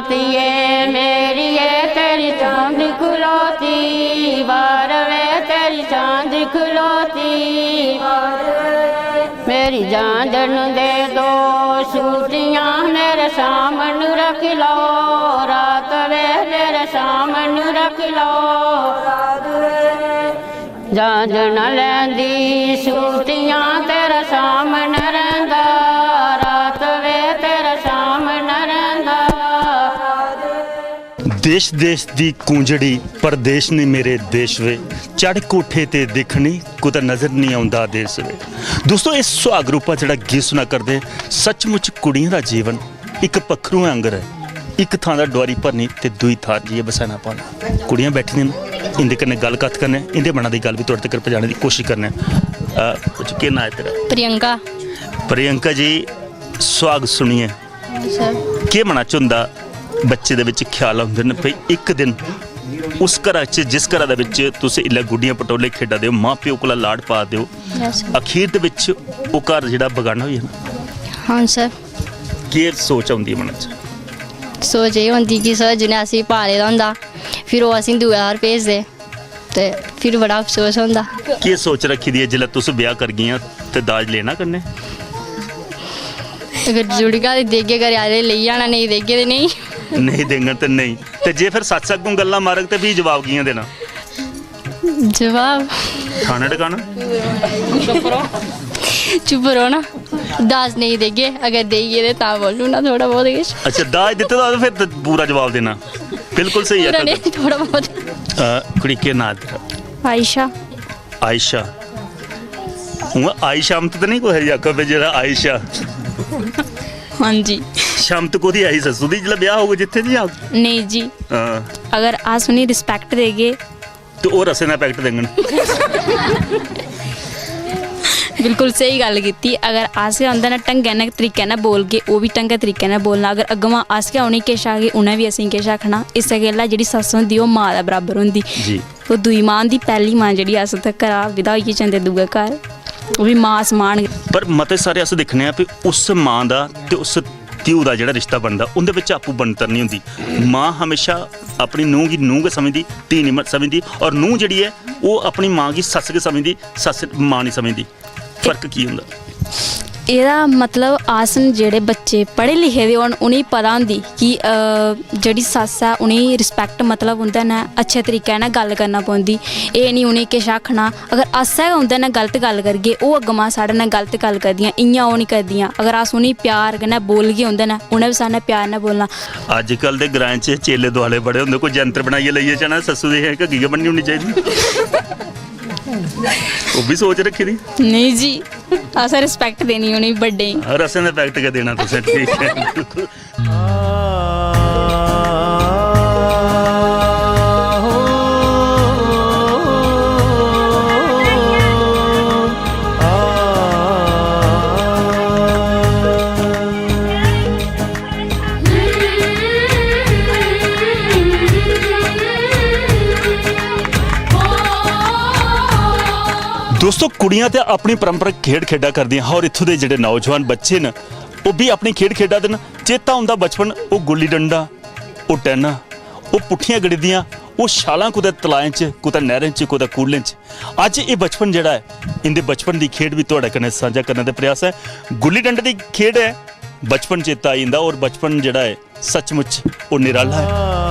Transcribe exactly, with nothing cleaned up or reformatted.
धीए मेरिए तेरी चांद खलोती, बार वे तेरी चांद खलोती। मेरी जांजन दे दो सूटियां मेरे सामन रख लो, रात वे मेरे सामन रख लो। जांजन लैंदी सूटियां तेरे सामन रैंदा, रात वे तेरे सामन रैंदा। देश देश दी कूंजड़ी, परदेश नी मेरे देश वे। चढ़ कोठे ते दिक्खनी, कुतै नजर नी औंदा देश वे। दोस्तो, इस सुहाग रूपा जेह्ड़ा गीत सुना करदे, सचमुच कुड़ियें दा जीवन इक पक्खरुएं आंगर ऐ। इक थां दा डुआरी भरनी ते दूई थाह्र जाइयै बसैना पाना। कुड़ियां बैठी दियां न, इं'दे कन्नै गल्ल कत्थ करने, इं'दे मना दी गल्ल बी थुआढ़े तगर पजाने दी कोशश करने। अ, अच्छा, केह् नांऽ ऐ तेरा? प्रियंका। प्रियंका जी, सुहाग सुनियै सर। केह् मना च होंदा, बच्चे दे बिच ख्याल औंदे न भई इक दिन उस घरा च, जिस घरा दे बिच तुस इल्लै गुड्डियां पटोले खेढा दे ओ, मां प्यो कोला लाड पा दे ओ, यस। अखीर दे बिच ओह् घर जेह्ड़ा बगाना होई जाना? हां सर। केह् सोच औंदी ऐ मना च? सोच एह् होंदी कि सर जि'नें असेंगी पाले दा होंदा, फिर ओह् असेंगी दूए थाह्र भेजदे, ते फिर बड़ा अफसोस होंदा। केह् सोच रक्खी दी ऐ, जिसलै तुस ब्याह करगियां ते दाज लेना कन्नै? अगर जुड़गा ते देगे, घरै आह्ले लेई जाना, नेईं देगे ते नेईं। नेईं देङन ते नेईं। ते जे फिर सस्स अग्गों गल्लां मारग ते फ्ही जवाब कि'यां देना? जवाब खाना टकाना? चुप रौह्ना। दाज नेईं देगे, अगर देइये ते तां बोलू ना थोह्ड़ा बहुत किश। अच्छा, दाज दित्ते दा होऐ ते फिर ते पूरा जवाब देना। बिल्कुल स्हेई पूरा आखेआ नेईं, थोह्ड़ा बहुत। तुसें। अ, कुड़ी, केह् नांऽ तेरा? आयशा। आयशा। उ'आं आई शामत ते नहीं कुसै दी आखो, भाई, जेह्ड़ा आयशा। हां जी। शामत कोह्दी आई सस्सू दी, जिसलै ब्याह होग जित्थै दी जां? नेईं जी, हां। अगर अस उ'नेंगी रिस्पैक्ट देगे। ते ओह् रसें दा पैकेट देङन। बिल्कुल स्हेई गल्ल कीती। अगर अस गै उं'दे नै ढंगै नै, तरीके नै बोलगे, ओह् बी ढंगै तरीके नै बोलना। अगर अग्गुआं अस गै उ'नेंगी किश आखगे, उ'नें बी असेंगी किश आखना। इस्सै गल्ला जेह्ड़ी सस्स होंदी, ओह् मां दे बराबर होंदी। जी। ओह् दूई मां होंदी, पैह्ली मां जेह्ड़ी अस उत्थै घरा विदा होइयै जंदे दूए घर, ओह् बी मां समान गै। पर मते सारे अस दिक्खने आं कि उस मां दा ते उस ध्यू दा जेह्ड़ा रिश्ता बनदा, उं'दे बिच आपूं बनतर नहीं होंदी। मां हमेशा अपनी नूंह् गी नूंह् गै समझदी, धी नहीं म-, समझदी, और नूंह् जेह्ड़ी ऐ, ओह् अपनी मां गी सस्स गै समझदी, सस्स मां नहीं समझदी। फर्क की होंदा? एह्दा मतलब, अस न जेह्ड़े बच्चे पढ़े लिखे दे होन, उ'नेंगी पता होंदी कि, अ, जेह्ड़ी सस्स ऐ, उ'नेंगी रिस्पैक्ट, मतलब, उं'दे नै अच्छे तरीके नै गल्ल करना पौंदी। एह् निं उ'नेंगी किश आखना। अगर अस गै उं'दे नै गलत गल्ल करगे, ओह् अग्गुआं साढ़े नै गलत गल्ल करदियां, इ'यां ओह् निं करदियां। अगर अस उ'नेंगी प्यार कन्नै बोलगे उं'दे नै, उ'नें बी साढ़े नै प्यार नै बोलना। अज्जकल दे ग्राएं च चेले दुआले बड़े होंदे, कोई यंत्र बनाइयै लेइयै जाना, सस्सू दी घग्गी गै बन्नी होनी चाहिदी। ओह् बी सोच रक्खी दी। नेईं जी, असें रिस्पैक्ट देनी उ'नेंगी, बड्डें गी। रसें दा पैकेट गै देना तुसें, ठीक ऐ, बिल्कुल। दोस्तो, कुड़ियां ते अपनी पारंपरिक खेढ खेढा करदियां हां, और इत्थूं दे जेह्ड़े नौजवान बच्चे न, ओह् बी अपनी खेढ खेढा दे न। चेता औंदा बचपन, ओह् गुल्ली डंडा, ओह् टैना, ओह् पुट्ठियां गड़िदियां, ओह् छालां कुतै तलाएं च, कुतै नैह्रें च, कुतै कूह्लें च। अज्ज एह् बचपन जेह्ड़ा ऐ, इं'दे बचपन दी खेढ बी थुआढ़े कन्नै सांझा करने दा प्रयास ऐ। गुल्ली डंडे दी खेढ ऐ, बचपन चेता आई जंदा, और बचपन जेह्ड़ा ऐ, सचमुच ओह् निराला ऐ।